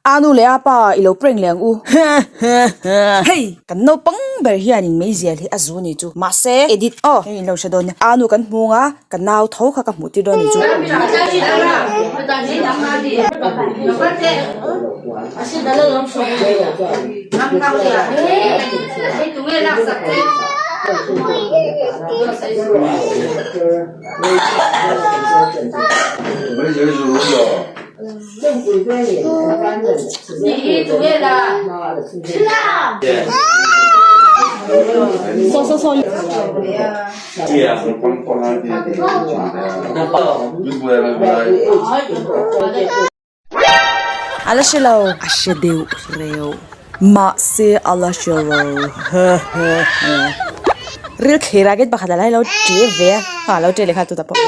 A nu leh a pa i lo prank leh ang u. Hei kan naupang ber hianin meizial hi a zu ni chu. Mahse edit aw hei in lo hre dawn nia. A nu kan hmung a, ka nau tho kha ka hmuh tir dawn ni chu. A la hre lo. A hre deuh reuh. Mahse a la hre lo. Ril khera gate pakhat a la lo ṭe ve a, a lo ṭe leh nghal tut a pawh.